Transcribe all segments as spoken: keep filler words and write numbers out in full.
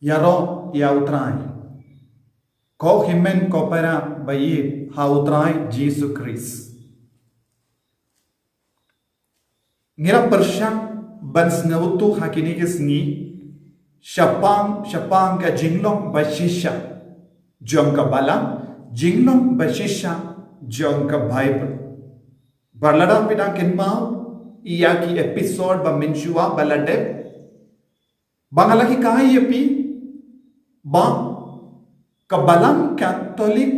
Ïaroh ïa U Trai. Ko hynmen ko para ba ïeit ha U Trai Jisu Khrist. Ngi la pyrshang ban sngewthuh ha kine ki sngi shaphang, shaphang ka jinglong ba shisha jong ka balang, jinglong ba shisha jong ka Baibl. Bad lada phi dang kynmaw ïa ki episode ba mynshuwa ba la dep, ba nga la hikai ïa phi ba ka Balang Katholik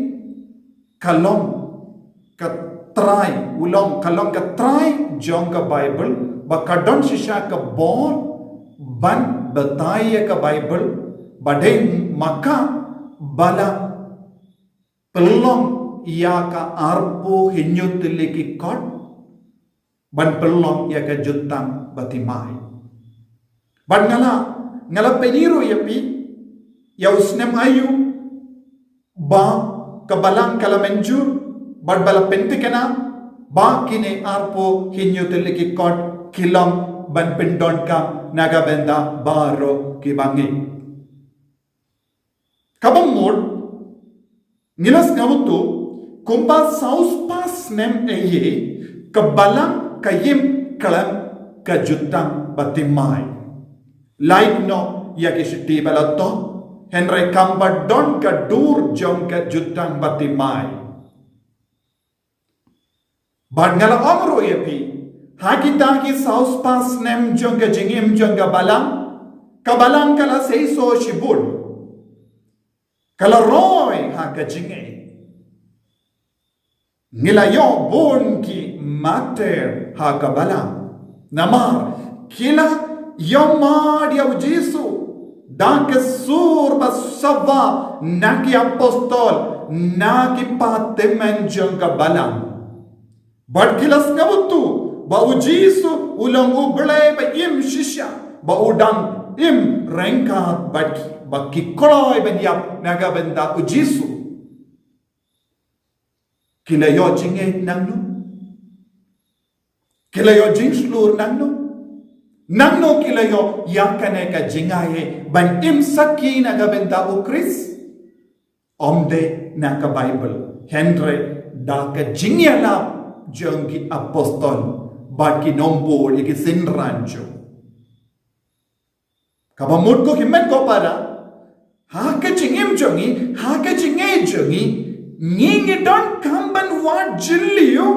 ka long ka trai, u long, ka long ka trai jong ka Baibl, ba ka don shisha ka bor ban batai ïa ka Baibl, ba dei ma ka ba la pynlong ïa ka arphew hynñiew tylli ki kot ban pynlong ïa ka jutang ba thymmai. Bad nga la, nga la pyni ruh ïa phi ïa u snem aïu ba ka balang ka la mynjur bad ba la pynthikna ba kine arphew hynñiew tylli ki kot ki long ban pyndonkam na ka bynta baroh ki bangeit. Kaba mut, ngi la sngewthuh, kumba saw spah snem eiei, ka balang ka im khlem ka jutang ba thymmai. Lait noh ïa ki shithi ba la thoh, hynrei kam pat don ka dur jong ka jutang ba thymmai. Bad nga la ong ruh ïa phi, ha kita ki saw spah snem jong ka jingim jong ka balang, ka balang ka la seisoh shibun. Ka la roi ha ka jingngeit. Ngi la ïoh bun ki martyr ha ka balang. Namar ki la ïohmad ïa u Jisu da ka sur ba sawdong na ki apostol, na ki pateng jong ka balang. Bad ki la sngewthuh ba u Jisu u long U Blei ba im shisha, ba u dang im ryngkat bad ki, ba ki kloi ban ïap na ka bynta u Jisu. Ki la ïoh jingngeit nangno? Ki la ïoh jingshlur nangno? Nangno ki la ïoh ïa kane ka jingaiei ban im sakhi na ka bynta u Khrist? Ym dei na ka Baibl, hynrei da ka jingïalap jong ki apostol bad ki nongbud ïa ki synran jong. Kaba mut ko hynmen ko para, ha ka jingim jong ngi, ha ka jingngeit jong ngi, ngi ngi donkam ban wad jylliew,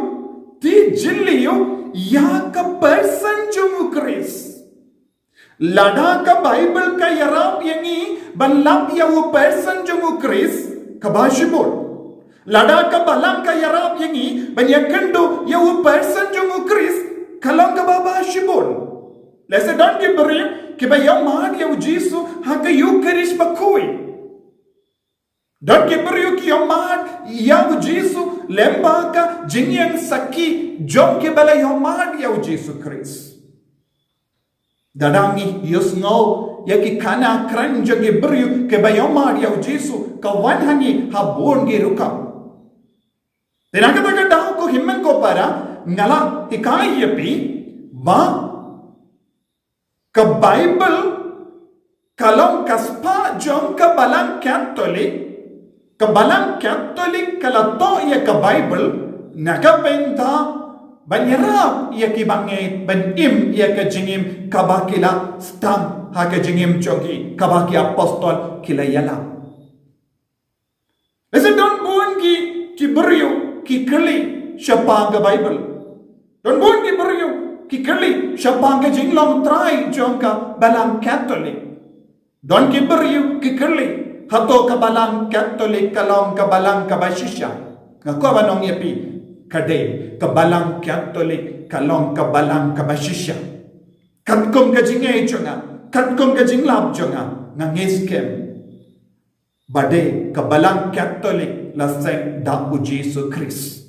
ti jylliew ïa ka person jong u Khrist. Lada ka Baibl ka ïarap ïa ngi ban lap ïa u person jong u Khrist, kaba shibun. Lada ka balang ka ïarap ïa ngi ban ïakynduh ïa u person jong u Khrist, ka long kaba bashibun. Lehse don ki briew kiba ïohmad ïa u Jisu ha ka Eukharist bakhuid. Don ki briew ki ïohmad ïa u Jisu lyngba ka jingïeng sakhi jong kiba la ïohmad ïa u Jisu Khrist. Lada ngi ïohsngew ïa ki khana kren jong ki briew kiba ïohmad ïa u Jisu, ka wan ha ngi ha bun ki rukom. Te na kata ka daw ko hynmen ko para, nga la hikai ïa phi ba ka Baibl ka long ka spah jong ka balang Katholik, ka balang Katholik ka la thoh ïa ka Baibl na ka bynta ban ïarap ïa ki bangeit ban im ïa ka jingim kaba ki la sdang ha ka jingim jong ki, kaba ki apostol ki la ïalap. Lehse don bun ki, ki briew ki kylli shaphang ka Baibl. Don bun ki briew ki kylli shaphang ka jinglong trai jong ka balang Katholik. Don ki briew ki kylli, hato ka balang Katholik ka long ka balang kaba shisha? Nga kwah ban ong ïa phi, ka dei, ka balang Katholik ka long ka balang kaba shisha. Katkum ka jingngeit jong nga, katkum ka jinglap jong nga, nga ngeit skhem ba dei ka balang Katholik la seng da u Jisu Khrist.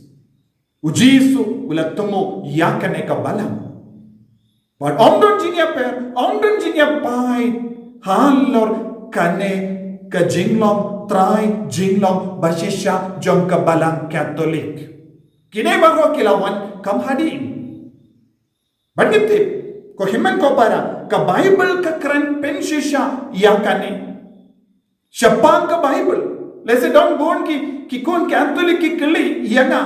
U Jisu u la thmu ïa kane ka balang. Bad ym don jingïapher, ym don jingïapait halor kane ka jinglong trai, jinglong bashisha jong ka balang Katholik. Kine baroh ki la wan kum hadien. Bad ngi tip, ko hynmen ko para, ka Baibl ka kren pynshisha ïa kane. Shaphang ka Bible. Lehse don bun ki, ki khun Katholik ki kylli ïa nga.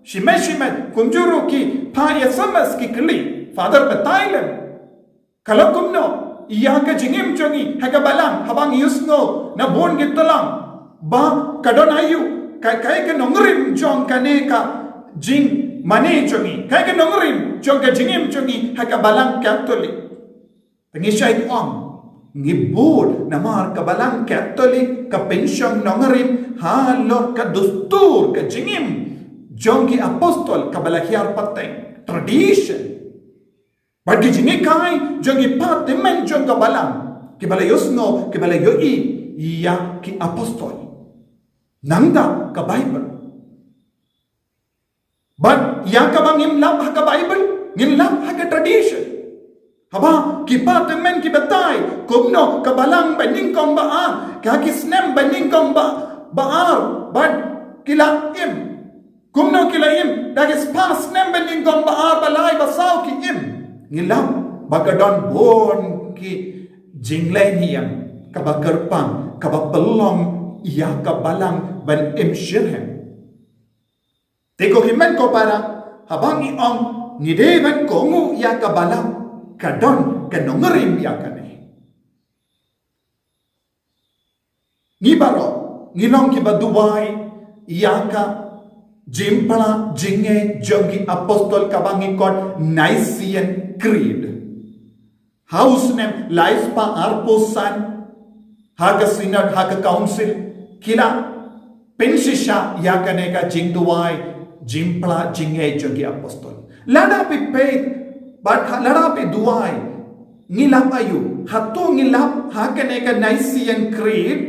Shimet shimet, kumjuh ruh ki phah ïa S M S ki kylli. Father, batai lem. Ka long kumno ïa ka jingim jong ngi ha ka balang, haba ngi ïohsngew na bun ki tlang ba ka don aïu, ka, kaei ka nongrim jong kane ka jingmane jong ngi, kaei ka nongrim jong ka jingim jong ngi ha ka balang Katholik. Te ngi shait ong, ngi bud namar ka balang Katholik ka pynshong nongrim halor ka dustur, ka jingim jong ki apostol kaba la hiar pateng, tradition. Bad ki jinghikai jong ki phah tymmen jong ka balang, kiba la ïohsngew, kiba la ïohi ïa ki apostol. Nangta ka Bible. Bad ïa kaba ngim lap ha ka Bible, ngim lap ha ka tradition. Haba ki phah tymmen ki batai kumno ka balang banyngkong ba ar, ka ki snem banyngkong ba, ba ar, bad ki la im. Kumno ki la im, da ki spah snem banyngkong ba ar, ba lai, ba saw ki im. Ngi lap ba ka don bun ki jingleh niam kaba kyrpang, kaba pynlong ïa ka balang ban im shitrhem. Te ko hynmen ko para, haba ngi ong ngi dei ban kohnguh ïa ka balang, ka don ka nongrim ïa kane. Ngi baroh ngi long kiba duwai ïa ka jingpla jingngeit jong ki apostol kaba ngi khot Nicene Creed. Ha u snem lai spah arphew san, ha ka synod, ha ka council, ki la pynshisha ïa kane ka jingduwai, jingpla jingngeit jong ki apostol. Lada phi peit bad ha, lada phi duwai, ngi lap aïu? Hato ngi lap ha kane ka Nicene Creed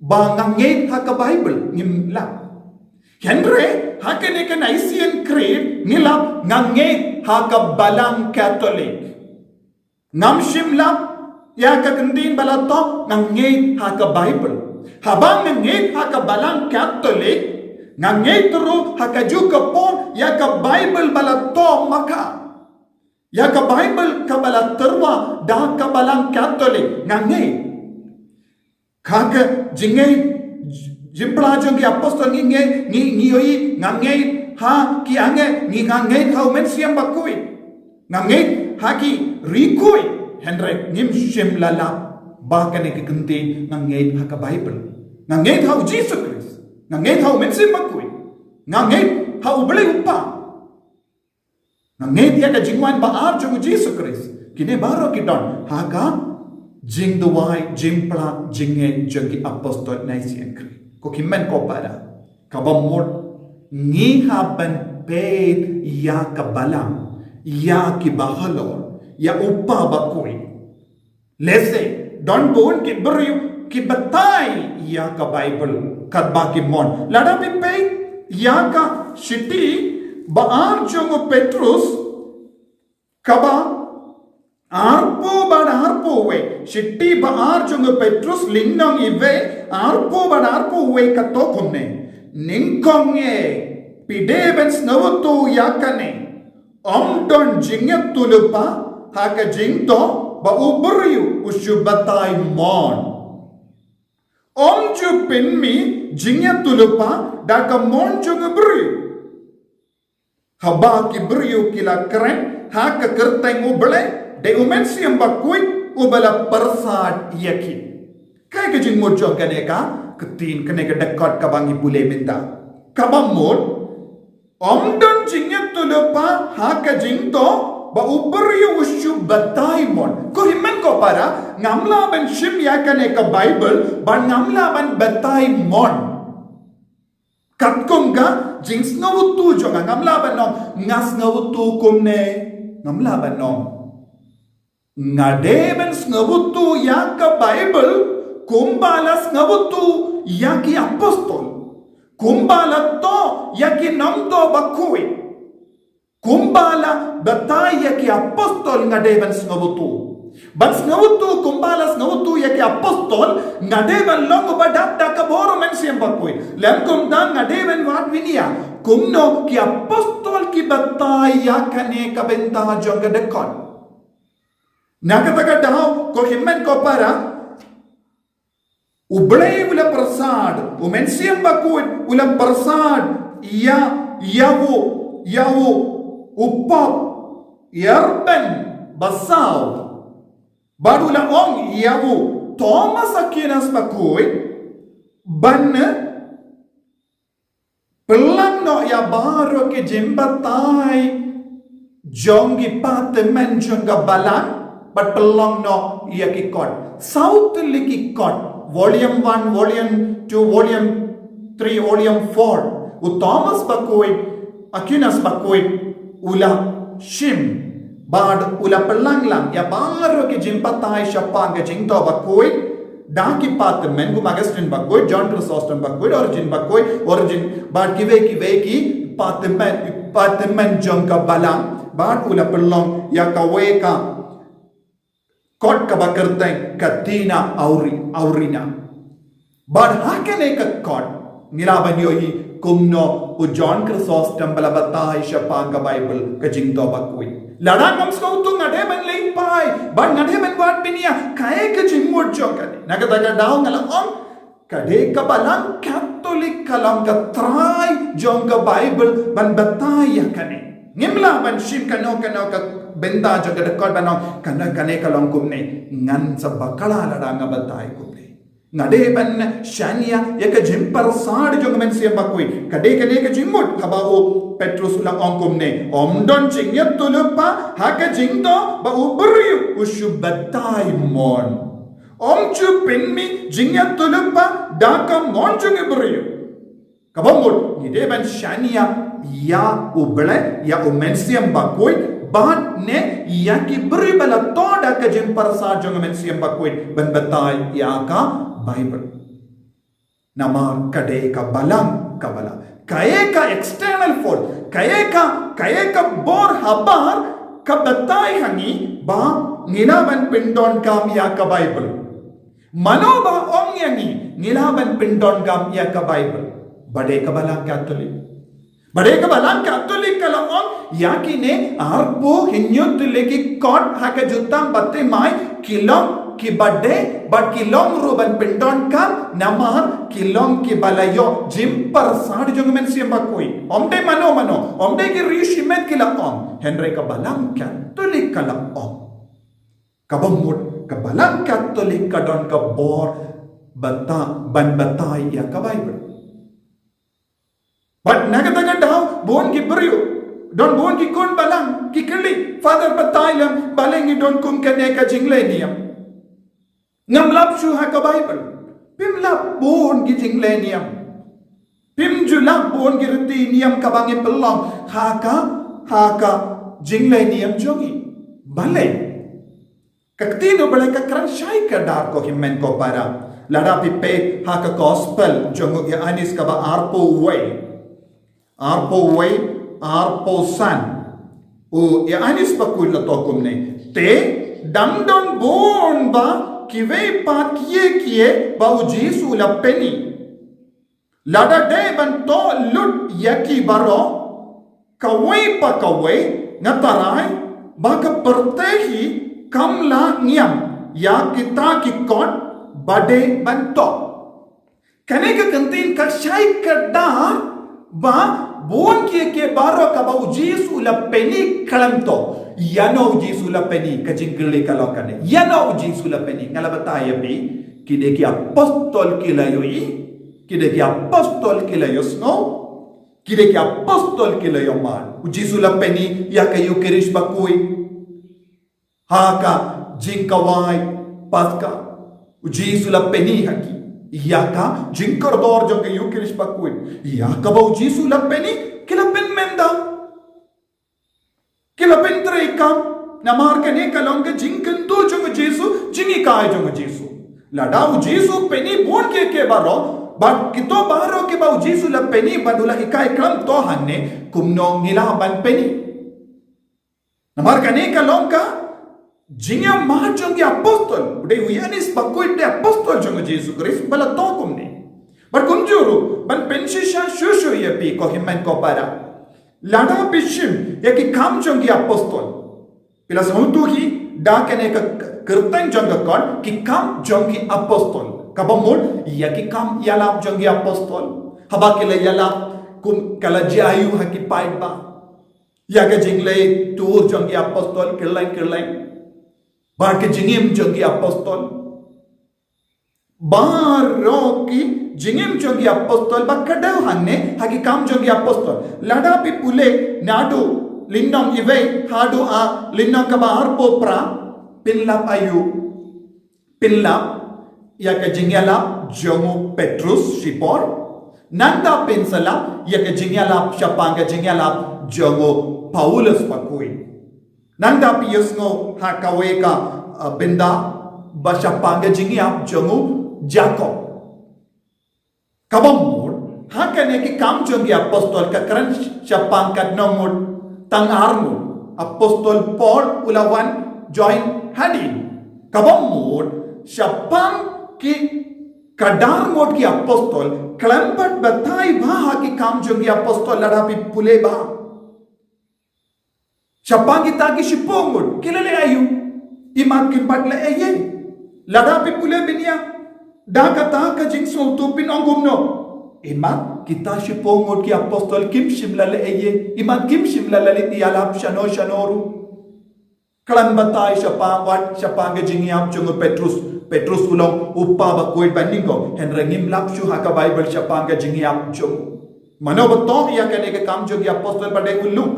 ba nga ngeit ha ka Bible? Ngim lap. Hynrei ha kane ka Nicene Creed ngi lap nga ngeit ha ka balang Katholik. Ngam shym lap ïa ka ktien ba la thoh, nga ngeit ha ka Bible. Haba nga ngeit ha ka balang Katholik, nga ngeit ruh ha kajuh ka por ïa ka Bible ba la thoh ma ka. Ïa ka Bible kaba la tyrwa da ka balang Katholik, nga ngeit. Ka, ka jingngeit, jingpla jong ki apostol ngi ngeit, ngi, ngi ïohi, nga ngeit ha ki angel, ngi, nga ngeit ha u Mynsiem Bakhuid. Nga ngeit ha ki riewkhuid, hynrei ngim shym la lap ba kane ka ktien nga ngeit ha ka Bible. Nga ngeit ha u Jisu Khrist. Nga ngeit ha u Mynsiem Bakhuid. Nga ngeit ha u Blei u Kpa. Nga ngeit ïa ka jingwan ba ar jong u Jisu Khrist. Kine baroh ki don ha ka jingduwai, jingpla jingngeit jong ki apostol Nicene Creed. Ko hynmen ko para, kaba mut ngi hap ban peit ïa ka balang, ïa ki bahalor, ïa u Kpa Bakhuid. Lehse don bun ki briew ki batai ïa ka Bible katba ki mon. Lada phi peit ïa ka shithi ba ar jong u Petrus, kaba arphew bad arphew wei, shithi ba ar jong u Petrus lynnong iwei, arphew bad arphew wei ka thoh kumne: Nyngkong eh, phi dei ban sngewthuh ïa kane, ym don jingïathuhlypa ha ka jingthoh ba u briew u shu batai mon. Ym ju pynmih jingïathuhlypa da ka mon jong u briew. Haba ki briew ki la kren ha ka kyrteng u Blei, dei u Mynsiem Bakhuid uba la pyrsad ïa ki. Kaei ka jingmut jong kane ka ktien, kane ka dkhot kaba ngi pule mynta? Kaba mut, ym don jingïathuhlypa ha ka jingthoh ba u briew u shu batai mon. Ko hynmen ko para, ngam lah ban shim ïa kane ka Bible bad ngam lah ban batai mon. Katkum ka jingsngewthuh jong nga, ngam lah ban ong nga sngewthuh kumne. Ngam lah ban ong. Nga dei ban sngewthuh ïa ka Bible kumba la sngewthuh ïa ki apostol, kumba la thoh ïa ki nongthoh bakhuid, kumba la batai ïa ki apostol nga dei ban sngewthuh. Ban sngewthuh kumba la sngewthuh ïa ki apostol, nga dei ban long uba dap da ka bor u Mynsiem Bakhuid. Lym kumta nga dei ban wad win ïa kumno ki apostol ki batai ïa kane ka bynta jong ka dkhot. Na kata ka daw, ko hynmen ko para, U Blei u la pyrsad, u Mynsiem Bakhuid u la pyrsad ïa, ïa u, ïa u, u Pope Urban basaw. Bad u la ong ïa u Thomas Aquinas Bakhuid ban pynlang noh ïa baroh ki jingbatai jong ki patmen jong ka balang, bad pynlong noh ïa ki kot. Saw tylli ki kot, volume one, volume two, volume three, volume four. U Thomas Bakhuid, Aquinas Bakhuid, u la shim, bad u la pynlang lang ïa baroh ki jingbatai shaphang ka jingthoh bakhuid da ki patmen, kum Augustine Bakhuid, John Chrysostom Bakhuid, Origen Bakhuid, Origen, bad kiwei kiwei ki patmen, patmen jong ka balang, bad u la pynlong ïa kawei ka kot kaba kyrteng Catena Auri-, Aurina. Bad ha kane ka kot ngi lah ban ïohi kumno u John Chrysostom ba la batai shaphang ka Baibl, ka jingthoh bakhuid. Lada ngam sngewthuh nga dei ban leit phai, bad nga dei ban wad bniah, kaei ka jingmut jong kane. Na kata ka daw nga la ong, ka dei ka Balang Katholik ka long ka trai jong ka Baibl ban batai ïa kane. Ngim lah ban shim kano kano ka bynta jong ka dkhot ban ong, kane, kane ka long kumne. Ngan sa bakla lada nga batai kumne. Nga dei ban shaniah ïa ka jingpyrsad jong ka Mynsiem Bakhuid. Ka dei kane ka jingmut kaba u Petrus u la ong kumne. Ym don jingïathuhlypa ha ka jingthoh ba u briew u shu batai mon. Ym ju pynmih jingïathuhlypa da ka mon jong u briew. Kaba mut, ngi dei ban shaniah ïa u Blei, ïa u Mynsiem Bakhuid, bad ne ïa ki briew ba la thoh da ka jingpyrsad jong u Mynsiem Bakhuid ban batai ïa ka Baibl. Namar ka dei ka Balang, ka Balang. Kaei ka external force, kaei ka, kaei ka bor habar ka batai ha ngi ba ngi lah ban pyndonkam ïa ka Baibl. Mano ba ong ïa ngi, ngi lah ban pyndonkam ïa ka Baibl? Ba dei ka Balang Katholik. Ba dei ka Balang Katholik ka la ong ïa kine arphew hynñiew tylli ki kot ha ka Jutang Baptismal ki long kiba dei, bad ki long ruh ban pyndonkam namar ki long kiba la ïoh jingpyrsad jong u Mynsiem Bakhuid. Ym dei mano mano, ym dei ki riewshimet ki la ong. Hynrei ka Balang Katholik ka la ong. Kaba mut ka Balang Katholik ka don ka bor bata-, ban batai ïa ka Baibl. Bad na kata ka daw, bun ki briew, don bun ki khun balang ki kylli, Father, batai lem balei ngi don kum kane ka jingleh niam. Ngam lap shuh ha ka Baibl. Phim lap bun ki jingleh niam. Phim ju lap bun ki riti niam kaba ngi pynlong ha ka, ha ka jingleh niam jong ngi. Balei? Ka ktien U Blei ka kren shai kdar, ko hynmen ko para. Lada phi peit ha ka Gospel jong u Ïoannis kaba arphew wei, arphew wei, arphew san. U Ïoannis Bakhuid u la thoh kumne. Te dang don bun ba kiwei pat kie kie ba U Jisu u la pyni. Lada dei ban thoh lut ïa ki baroh, kawei pa kawei, nga tharai ba ka pyrthei hi kam lah ngiam ïa kita ki kot ba dei ban thoh. Kane ka ktien ka shai kdar ba bun kie kie baroh kaba U Jisu u la pyni khlem thoh. Ïano U Jisu u la pyni, ka jingkylli ka long kane. Ïano U Jisu u la pyni, nga la batai ïa phi, ki dei ki apostol ki la ïohi, ki dei ki apostol ki la ïohsngew, ki dei ki apostol ki la ïohmad. U Jisu u la pyni ïa ka Eucharist bakhuid ha ka jingkhawai Paska. U Jisu u la pyni ha ki ïa ka jingkordor jong ka Eucharist bakhuid. Ïa kaba U Jisu u la pyni, ki la pynmynta. Ki la pyntreikam, namar kane ka long ka jingkyntu jong U Jisu, jinghikai jong U Jisu. Lada U Jisu u pyni bun kie kie baroh, bad kito baroh kiba U Jisu u la pyni bad u la hikai khlem thoh hangne, kumno ngi lah ban pyni? Namar kane ka long ka jingïohmad jong ki apostol. U dei u Ïoannis Bakhuid u dei apostol jong U Jisu Khrist ba la thoh kumne. Bad kumjuh ruh, ban pynshisha shuh shuh ïa phi, ko hynmen ko para. Lada phi shim ïa ki Kam jong ki Apostol, phi la sngewthuh hi da kane ka, ka, Kyrteng jong ka kot, ki kam jong ki apostol. Kaba mut, ïa ki kam ïalap jong ki apostol. Haba ki la ïalap, kum ka la jia aiu ha ki paidbah. Ïa ka jingleh tur jong ki apostol, kylleng kylleng. Bad ka jingim jong ki apostol. Baroh ki jingim jong ki apostol, ba kdew hangne, ha ki kam jong ki apostol. Lada phi pule, naduh, lynnong iwei, haduh a, lynnong kaba arphew phra, pynlap aiu. Pynlap, ïa ka jingïalap, jong u Petrus, shipor. Nangta pynsalam, ïa ka jingïalap, shaphang ka jingïalap, jong u Paulus bakhuid. Nangta phi ïohsngew ha kawei ka, uh, bynta, ba shaphang ka jingïap, jong u Jakob. Kaba mut, ha kane ki kam jong ki apostol ka kren shaphang katno ngut tang ar ngut. Apostol Paul u la wan join hadien. Kaba mut, shaphang ki kadar ngut ki apostol, khlem pat batai bha ha ki kam jong ki apostol lada phi pule bha. Shaphang kita ki shiphew ngut, ki la leh aiu. Imat kim pat leh eiei. Lada phi pule bniah. Da kata ka jingsngewthuh phin ong kumno. Imat kita shiphew ngut ki apostol kim shym la leh eiei. Imat kim shym la leh ïalap shano shano ruh. Khlem batai shaphang wat, shaphang ka jingïap jong u Petrus. Petrus u long u kpa bakhuid ba nyngkong. Hynrei ngim lap shuh ha ka Baibl shaphang ka jingïap jong u. Mano ba thoh ïa kane ka kam jong ki apostol ba dei u Luk.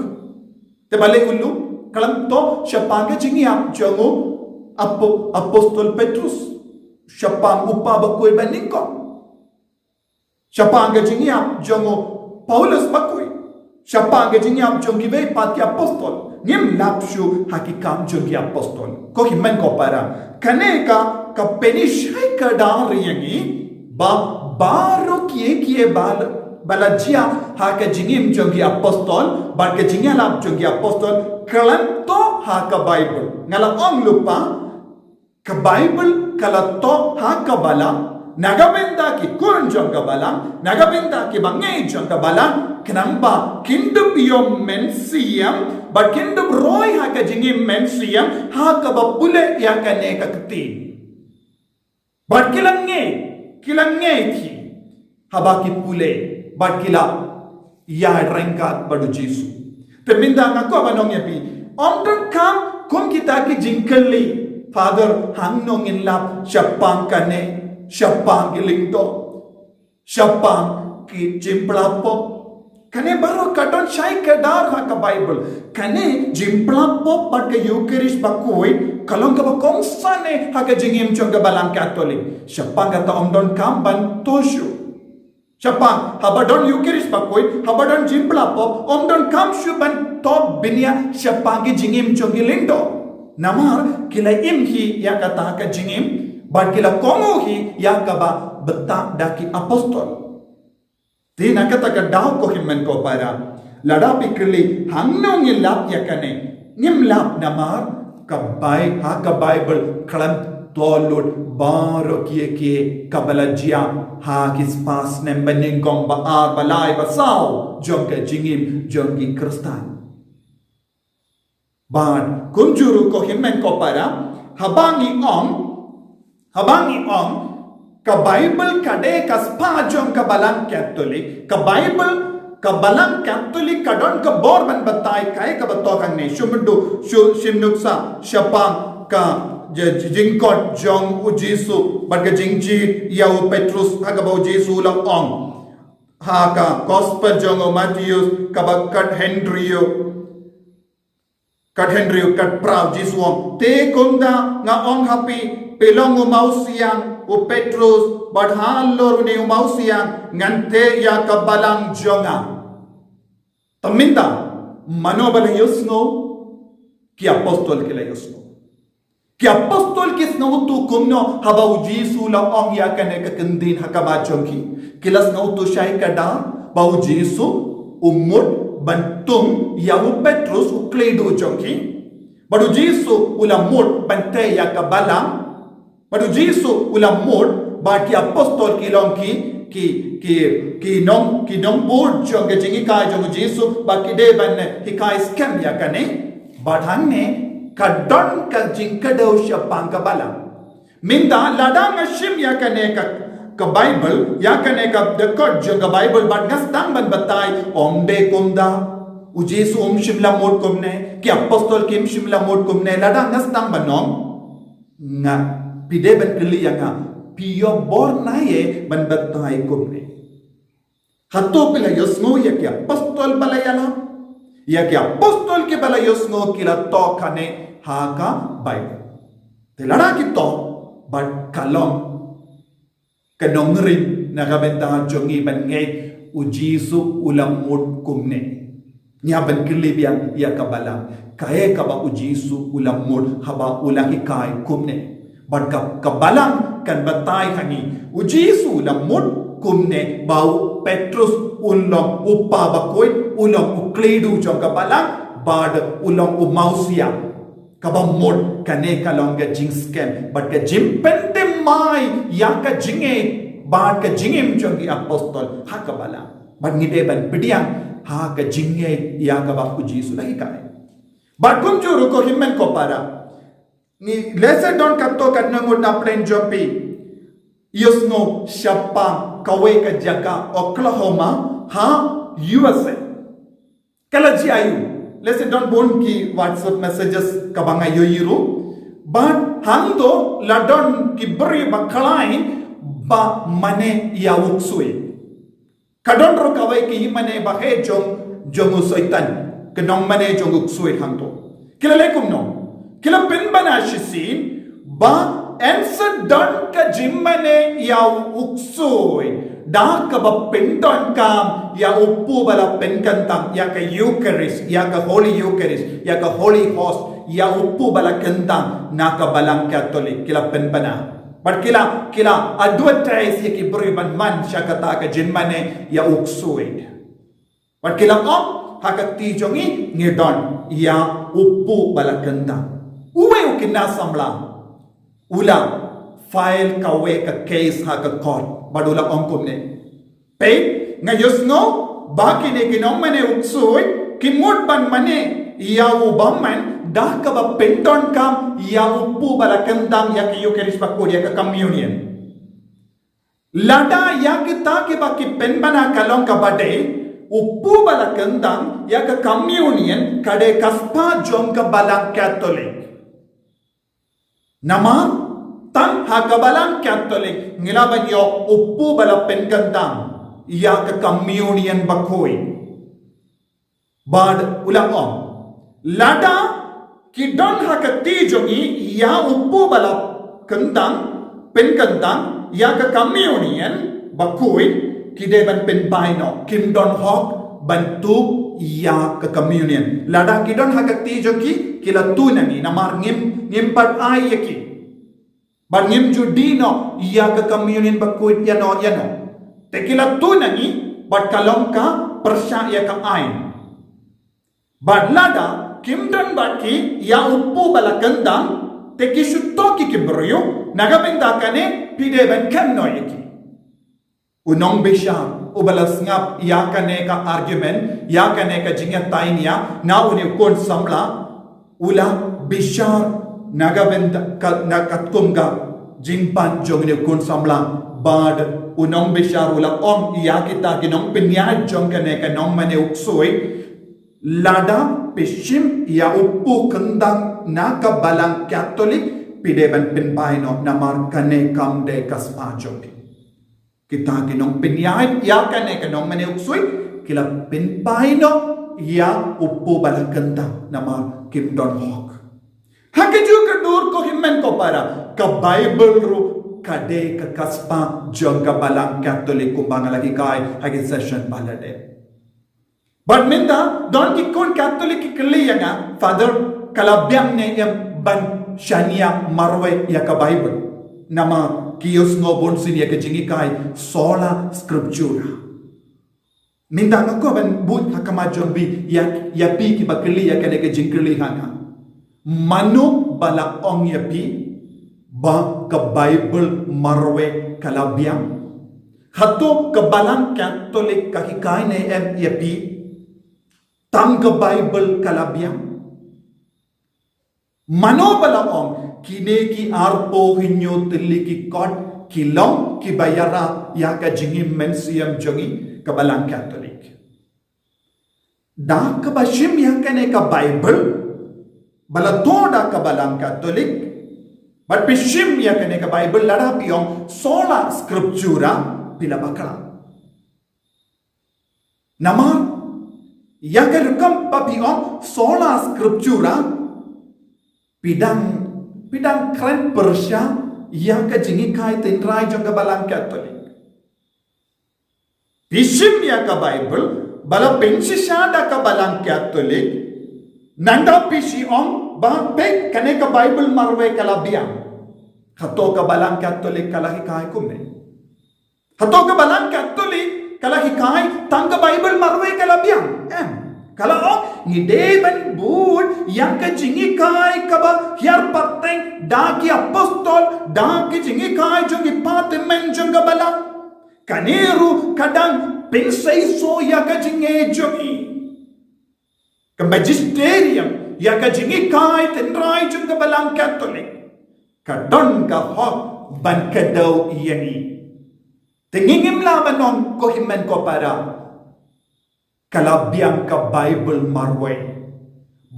Te balei u Luk, khlem thoh shaphang ka jingïap jong u apo-, apostol Petrus. Shaphang u kpa bakhuid ba nyngkong. Shaphang ka jingïap jong u Paulus bakhuid. Shaphang ka jingïap jong kiwei pat ki apostol. Ngim lap shuh ha ki kam jong ki apostol. Ko hynmen ko para. Kane ka, ka pynshai kdar ïa ngi. Ba, baroh kiei kiei ba la, ba la jia ha ka jingim jong ki apostol, bad ka jingïalap jong ki apostol, khlem thoh ha ka Baibl. Nga la ong lypa, ka Baibl ka la thoh ha ka balang, na ka bynta ki khun jong ka balang, na ka bynta ki bangeit jong ka balang, khnang ba kin dup ïoh mynsiem, bad kin dup roi ha ka jingim mynsiem, ha kaba pule ïa kane ka ktien. Bad ki la ngeit, ki la ngeit hi. Haba ki pule, bad ki la ïaryngkat bad u Jisu. Te mynta nga kwah ban ong ïa phi. Ym donkam kum kita ki jingkylli. Father, hangno ngin lap shaphang kane, shaphang ki lyngdoh, shaphang ki jingpla pop. Kane baroh ka don shai kdar ha ka Baibl. Kane jingpla pop bad ka Eucharist bakhuid, ka long kaba kongsan eh ha ka jingim jong ka balang Katholik. Shaphang kata ym donkam ban thoh shuh. Shaphang, haba don Eucharist bakhuid, haba don jingpla pop, ym donkam shuh ban thoh bniah shaphang ki jingim jong ki lyngdoh. Namar, ki la im hi ïa kata ka jingim, bad ki la kohnguh hi ïa kaba btah da ki apostol. Te na kata ka daw ko hynmen ko para. Lada phi kylli hangno ngin lap ïa kane. Ngim lap namar ka Bai-, ha ka Baibl khlem thoh lut baroh kiei kiei kaba la jia ha ki spah snem ba nyngkong, ba ar, ba lai, ba saw jong ka jingim jong ki Khristan. Bad kumjuh ruh ko hynmen ko para, haba ngi ong, haba ngi ong, ka Baibl ka dei ka spah jong ka balang Katholik, ka Baibl, ka balang Katholik ka don ka bor ban batai kaei kaba thoh hangne, shu mynta, shu shim nuksa shaphang ka j-, j-, jingkhot jong u Jisu, bad ka jingjied ïa u Petrus, ha kaba u Jisu u la ong. Ha ka Gospel jong u Mathaios, kaba khathynriew. Khathynriew, khatphra, Jisu u ong, te kumta nga ong ha phi, phi long u mawsiang, u Petrus, bad halor une u mawsiang, ngan theh ïa ka balang jong nga. Te mynta, mano ba la ïohsngew, ki apostol ki la ïohsngew. Ki apostol ki sngewthuh kumno haba u Jisu u la ong ïa kane ka ktien ha khmat jong ki. Ki la sngewthuh shai kdar ba u Jisu u mut ban tung ïa u Petrus u khlieh duh jong ki. Bad u Jisu u la mut ban theh ïa ka balang. Bad u Jisu u la mut ba ki apostol ki long ki, ki, ki, ki nong, ki nongbud jong ka jinghikai jong u Jisu, ba ki dei ban hikai skhem ïa kane. Bad hangne, Ka don ka jingkdew shaphang ka Balang. Mynta lada nga shim ïa kane ka, ka Baibl, ïa kane ka dkhot jong ka Baibl, bad nga sdang ban batai, ym dei kumta. U Jisu um shym la mut kumne, ki apostol kim shym la mut kumne, lada nga sdang ban ong. Nga, phi dei ban kylli ïa nga, phi ïoh bor naei ban batai kumne. Hato phi la ïohsngew ïa ki apostol ba la ïalam? Ïa ki apostol kiba la ïohsngew ki la thoh kane ha ka Baibl. Te lada ki thoh, bad ka long ka nongrim na ka bynta jong ngi ban ngeit u Jisu u la mut kumne. Ngi hap ban kylli biang ïa ka Balang, kaei kaba u Jisu u la mut haba u la hikai kumne. Bad ka, ka Balang kan batai ha ngi, u Jisu u la mut kumne ba u Petrus un long u pa bakhuid, u long u khlei duh jong ka Balang, bad u long u mawsiang. Kaba mut kane ka long ka jingskhem bad ka jingpynthymmai ïa ka jingngeit bad ka jingim jong ki apostol ha ka Balang. Bad ngi dei ban pdiang ha ka jingngeit ïa kaba u Jisu la hikai. Bad kumjuh ruh ko hynmen ko para, ngi lehse don katto katne ngut na pdeng jong phi ïohsngew shaphang kawei ka jaka Oklahoma ha U S A. Ka la jia aiu? Lehse don bun ki WhatsApp messages kaba nga ïohi ruh. Bad hangto la don ki briew ba khlaiñ ba mane ïa u ksuid. Ka don ruh kawei ka ïingmane baheh jong, jong u Soitan, ka nongmane jong u ksuid hangto. Ki la leh kumno? Ki la pynbna shisien ba yn sa don ka jingmane ïa u ksuid da kaba pyndonkam ïa u kpu ba la pynkyntang, ïa ka Eucharist, ïa ka Holy Eucharist, ïa ka Holy Host, ïa u kpu ba la kyntang na ka Balang Katholik, ki la pynbna. Bad ki la, ki la advertise ïa ki briew ban wan sha kata ka jingmane ïa u ksuid. Bad ki la ong, ha ka kti jong ngi ngi don ïa u kpu ba la kyntang. Uwei u khynnah samla u la file kawei ka case ha ka court bad u la ong kumne. Peit, nga ïohsngew ba kine ki nongmane u ksuid ki mut ban mane ïa u bymman da kaba pyndonkam ïa u kpu ba la kyntang, ïa ka Eucharist bakhuid, ïa ka communion. Lada ïa kita kiba ki pynbna ka long kaba dei, u kpu ba la kyntang, ïa ka communion ka dei ka spah jong ka Balang Katholik. Namar tang ha ka Balang Katholik ngi lah ban ïoh u kpu ba la pynkyntang ïa ka communion bakhuid. Bad u la ong, lada ki don ha ka kti jong ngi ïa u kpu ba la kyntang, pynkyntang ïa ka communion bakhuid, ki dei ban pynphai noh, kim don hok ban tuh ïa ka communion. Lada ki don ha ka kti jong ki, ki la tuh na ngi, namar ngim, ngim pat ai ïa ki. Bad ngim ju die noh ïa ka communion bakhuid ïano ïano. Te ki la tuh na ngi bad ka long ka pyrshah ïa ka aiñ. Bad lada kim don bad ki ïa u kpu ba la kyntang, te ki shu thoh ki ki briew, na ka bynta kane phi dei ban kynnoh ïa ki. U nongbishar uba la sngap ïa kane ka argument, ïa kane ka jingïatainia na une u khun samla, u la bishar na ka bynta ka, na katkum ka jingpan jong une u khun samla. Bad u nongbishar u la ong ïa kita ki nongpynïaid jong kane ka nongmane u ksuid, lada phi shim ïa u kpu kyntang na ka Balang Katholik, phi dei ban pynphai noh, namar kane kam dei ka spah jong phi. Kita ki nongpynïaid ïa kane ka nongmane u ksuid ki la pynphai noh ïa u kpu ba la kyntang, namar kim don hok. Ha kajuh ka dur ko hynmen ko para, ka Baibl ruh ka dei ka, ka spah jong ka Balang Katholik kumba nga la hikai ha ki session ba la dep. Bad mynta don ki khun Katholik ki kylli ïa nga, Father, ka la biang ne em ban shaniah marwei ïa ka Baibl? Namar ki ïohsngew bunsien ïa ka jinghikai sola scriptura. Mynta nga kwah ban bud ha khmat jong phi, ïa, ïa phi kiba kylli ïa kane ka jingkylli ha nga. Mano ba la ong ïa phi ba ka Baibl marwei ka la biang? Hato ka Balang Katholik ka hikai ne em ïa phi tang ka Baibl ka la biang? Mano ba la ong, kine ki arphew hynñiew tylli ki kot ki long kiba ïarap ïa ka jingim mynsiem jong ngi ka Balang Katholik. Da kaba shim ïa kane ka Baibl ba la thoh da ka Balang Katholik, bad phi shim ïa kane ka Baibl, lada phi ong sola scriptura, phi la bakla. Namar ïa ka rukom ba phi ong sola scriptura, phi dang, phi dang kren pyrshah ïa ka jinghikai tynrai jong ka Balang Katholik. Phi shim ïa ka Baibl ba la pynshisha da ka Balang Katholik, nangta phi shu ong ba, peit, kane ka Baibl marwei ka la biang. Hato ka Balang Katholik ka la hikai kumne? Hato ka Balang Katholik ka la hikai tang ka Baibl marwei ka la biang? Em. Ka la ong, ngi dei ban bud ïa ka jinghikai kaba hiar pateng da ki apostol, da ki jinghikai jong ki pateng jong ka Balang. Kane ruh ka dang pynseisoh ïa ka jingngeit jong ngi. Ka magisterium, ïa ka jinghikai tynrai jong ka Balang Katholik, ka don ka hok ban kdew ïa ngi. Te ngi ngim lah ban ong, ko hynmen ko para, ka la biang ka Baibl marwei.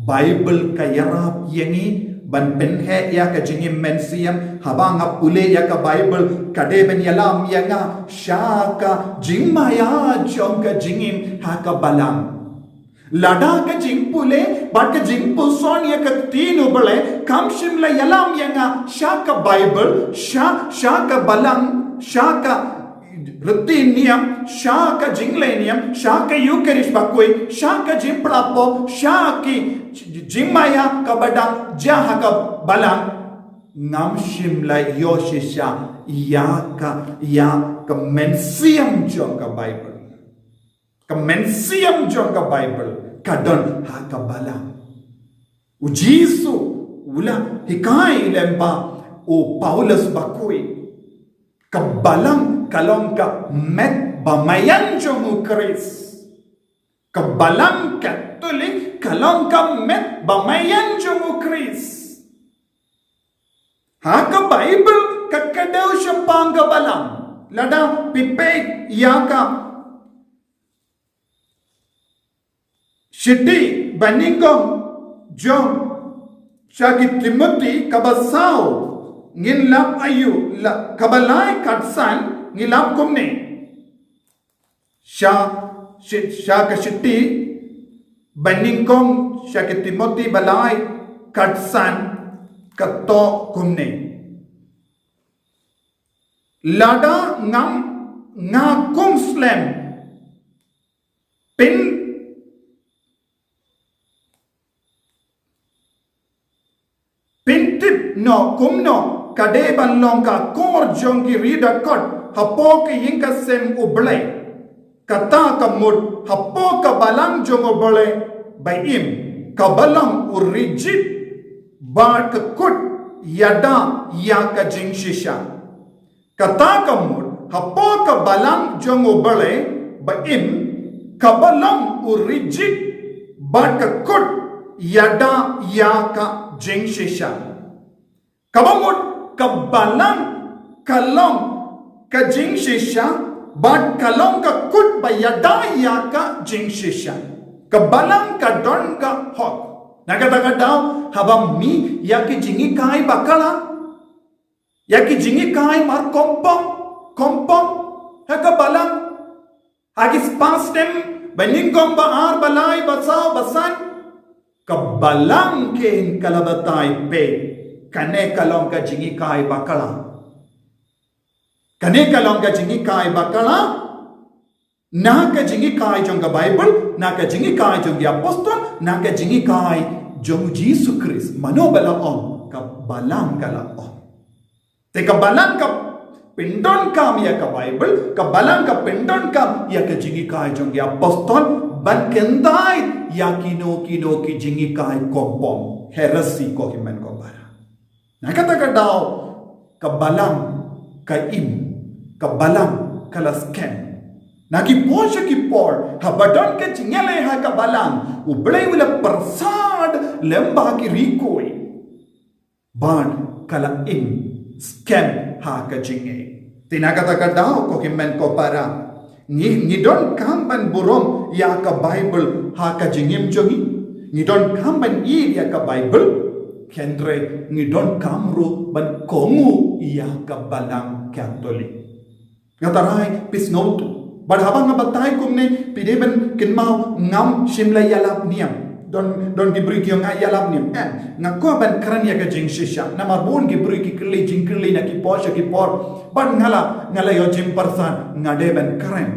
Baibl ka ïarap ïa ngi ban pynheh ïa ka jingim mynsiem. Haba nga pule ïa ka Baibl, ka dei ban ïalam ïa nga sha ka jingmaïa jong ka jingim ha ka Balang. Lada ka jingpule bad ka jingpuson ïa ka Ktien U Blei kam shym la ïalam ïa nga sha ka Baibl, sha, sha ka Balang, sha ka riti niam, sha ka jingleh niam, sha ka Eucharist bakhuid, sha ka jingpyrshah pop, sha ki jingmaïa kaba dang jia ha ka Balang, ngam shym la ïoh shisha ïa ka, ïa ka mynsiem jong ka Baibl. Ka mynsiem jong ka Baibl ka don ha ka Balang. U Jisu u la hikai lem bad u Paulus bakhuid, ka Balang ka long ka met bamaian jong U Khrist. Ka Balang Katholik ka long ka met bamaian jong U Khrist. Ha ka Baibl ka kdew shaphang ka Balang. Lada phi peit ïa ka Shithi banyngkong jong sha ki Timothi kaba saw, ngin lap aïu, la, kaba lai khatsan ngi lap kumne. Sha, shi-, sha ka shithi banyngkong sha ki Timothi ba lai khatsan ka thoh kumne. Lada ngam, nga kum slem pyn, pyntip noh kumno ka dei ban long ka akor jong ki ri dakot hapoh ka ïing ka sem U Blei. Kata ka mut hapoh ka Balang jong U Blei ba im, kaba long u rijit bad ka kut ïada ïa ka jingshisha. Kata ka mut hapoh ka Balang jong U Blei ba im, kaba long u rijit bad ka kut ïada ïa ka jingshisha. Kaba mut ka Balang ka long ka jingshisha bad ka long ka kut ba ïada ïa ka jingshisha. Ka Balang ka don ka hok. Na kata ka daw haba mih ïa ki jinghikai bakla, ïa ki jinghikai mar kompong, kompong ha ka Balang, ha ki spah snem banyngkong, ba ar, ba lai, ba saw, ba san, ka Balang kein ka la batai, peit, kane ka long ka jinghikai bakla. Kane ka long ka jinghikai bakla na ka jinghikai jong ka Baibl, na ka jinghikai jong ki apostol, na ka jinghikai jong U Jisu Khrist. Mano ba la ong? Ka Balang ka la ong. Te ka Balang ka pyndonkam ïa ka Baibl, ka Balang ka pyndonkam ïa ka jinghikai jong ki apostol ban kyntait ïa kino kino ki jinghikai kompong, heresy, ko hynmen ko para. Na kata ka daw ka Balang ka im, ka Balang ka la skhem. Na ki por sha ki por haba don ka jingïaleh ha ka Balang, U Blei u la pyrsad lem bad ki ri khuid. Bad ka la im skhem ha ka jingngeit. Te na kata ka daw, ko hynmen ko para, ngi, ngi donkam ban burom ïa ka Baibl ha ka jingim jong ngi. Ngi donkam ban ïeit ïa ka Baibl, hynrei ngi donkam ruh ban kohnguh ïa ka Balang Katholik. Nga tharai phi sngewthuh. Bad haba nga batai kumne, phi dei ban kynmaw, ngam shym la ïalap niam. Don, don ki briew ki ong nga ïalap niam. Em, nga kwah ban kren ïa ka jingshisha. Namar bun ki briew ki kylli jingkylli na ki por sha ki por. Bad nga la, nga la ïoh jingpyrshah, nga dei ban kren.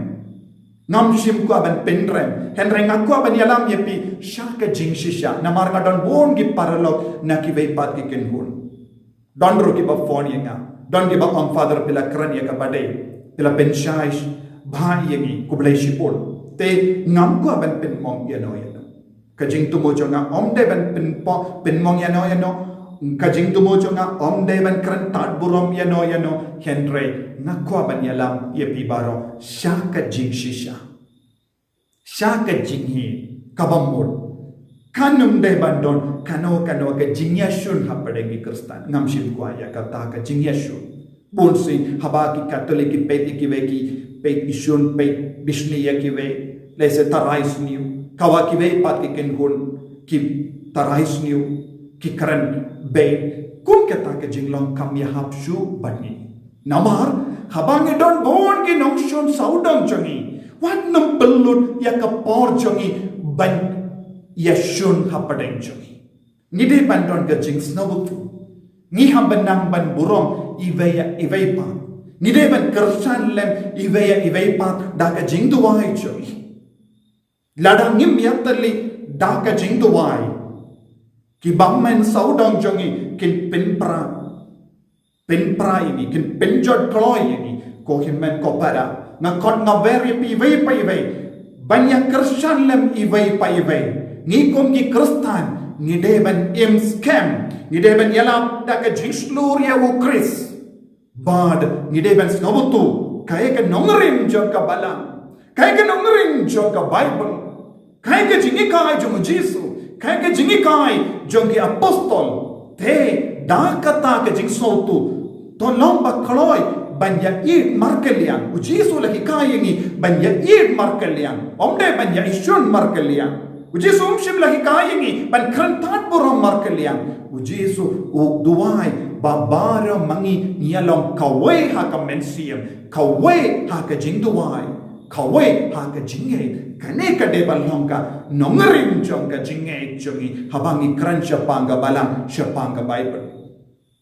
Ngam shym kwah ban pynrem. Hynrei nga kwah ban ïalam ïa phi sha ka jingshisha. Namar nga don bun ki paralok na kiwei pat ki kynhun. Don ruh kiba phone ïa nga. Don kiba ong, Father, phi la kren ïa kaba dei. Phi la pynshai bha ïa ngi, khublei shibun. Te ngam kwah ban pynmong ïano ïano. Ka jingthmu jong nga ym dei ban pynpo-, pynmong ïano ïano. Ka jingthmu jong nga ym dei ban kren tad burom ïano ïano. Hynrei nga kwah ban ïalam ïa phi baroh sha ka jingshisha. Sha ka jingïeit kaba mut. Kan ym dei ban don kano kano ka jingïashun hapdeng ki Khristan. Ngam shym kwah ïa kata ka jingïashun. Bun sien haba ki Katholik ki peit ïa kiwei, ki peit ishun, peit bishni ïa kiwei. Lehse tharai sniew. Kaba kiwei pat ki kynhun ki tharai sniew, ki kren beit. Kum kata ka jinglong kam ïahap shuh bad ngi. Namar haba ngi don bun ki nongshun sawdong jong ngi, wat nym pynlut ïa ka por jong ngi ban ïashun hapdeng jong ngi. Ngi dei ban don ka jingsngewthuh. Ngi hap ban nang ban burom iwei ïa iwei pat. Ngi dei ban kyrshan lem iwei ïa iwei pat da ka jingduwai jong ngi. Lada ngim ïatylli da ka jingduwai, ki bymman sawdong jong ngi kin pynpra, pynpra ïa ngi, kin pynjot kloi ïa ngi. Ko hynmen ko para, nga khot nga wer ïa phi iwei pa iwei ban ïa kyrshan lem iwei pa iwei. Ngi kum ki Khristan ngi dei ban im skhem, ngi dei ban ïalap da ka jingshlur ïa u Khrist. Bad ngi dei ban sngewthuh kaei ka nongrim jong ka Balang, kaei ka nongrim jong ka Baibl, kaei ka jinghikai jong u Jisu, kaei ka jinghikai jong ki apostol. Te da kata ka jingsngewthuh, to long ba kloi ban ïa ïeit markylliang. U Jisu la hikai ïa ngi ban ïa ïeit markylliang, ym dei ban ïa ishun markylliang. U Jisu um shym la hikai ïa ngi ban kren tad burom markylliang. U Jisu u duwai ba baroh ma ngi ngi ïa long kawei ha ka mynsiem, kawei ha ka jingduwai, kawei ha ka jingngeit. Kane ka dei ban long ka nongrim jong ka jingngeit jong ngi haba ngi kren shaphang ka Balang, shaphang ka Baibl.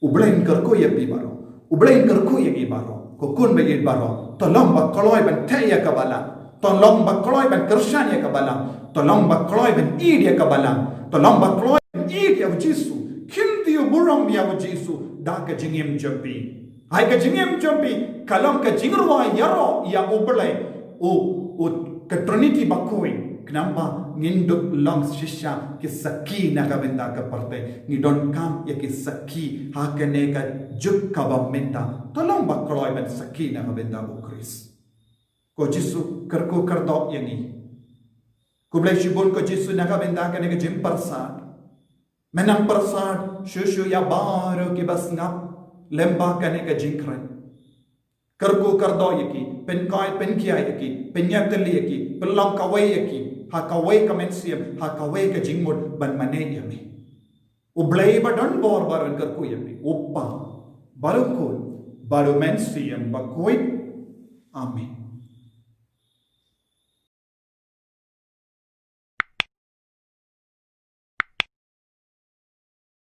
U Blei un kyrkhu ïa phi baroh. U Blei un kyrkhu ïa ngi baroh. Ko khun ba ïeit baroh, to long ba kloi ban theh ïa ka Balang. To long ba kloi ban kyrshan ïa ka Balang. To long ba kloi ban ïeit ïa ka Balang. To long ba kloi ban ïeit ïa u Jisu. Kynthih burom ïa u Jisu da ka jingim jong phi. Hai ka jingim jong phi ka long ka jingrwai ïaroh ïa U Blei, u, u, ka Trinity bakhuid. Khnang ba ngin dup long shisha ki sakhi na ka bynta ka pyrthei. Ngi donkam ïa ki sakhi ha kane ka juk kaba mynta. To long ba kloi ban sakhi na ka bynta u Khrist. Ko Jisu kyrkhu kyrdoh ïa ngi. Khublei shibun ko Jisu na ka bynta kane ka jingpyrsad. Men nang pyrsad shuh shuh ïa baroh kiba sngap lem bad kane ka jingkren. Kyrkhu kyrdoh ïa ki, pynkoit pynkhia ïa ki, pynïatylli ïa ki, pynlong kawei ïa ki ha kawei ka mynsiem, ha kawei ka jingmut ban mane ïa me. U Blei ba don bor baroh un kyrkhu ïa me. U Kpa, bad u Khun, bad u Mynsiem Bakhuid. Amen.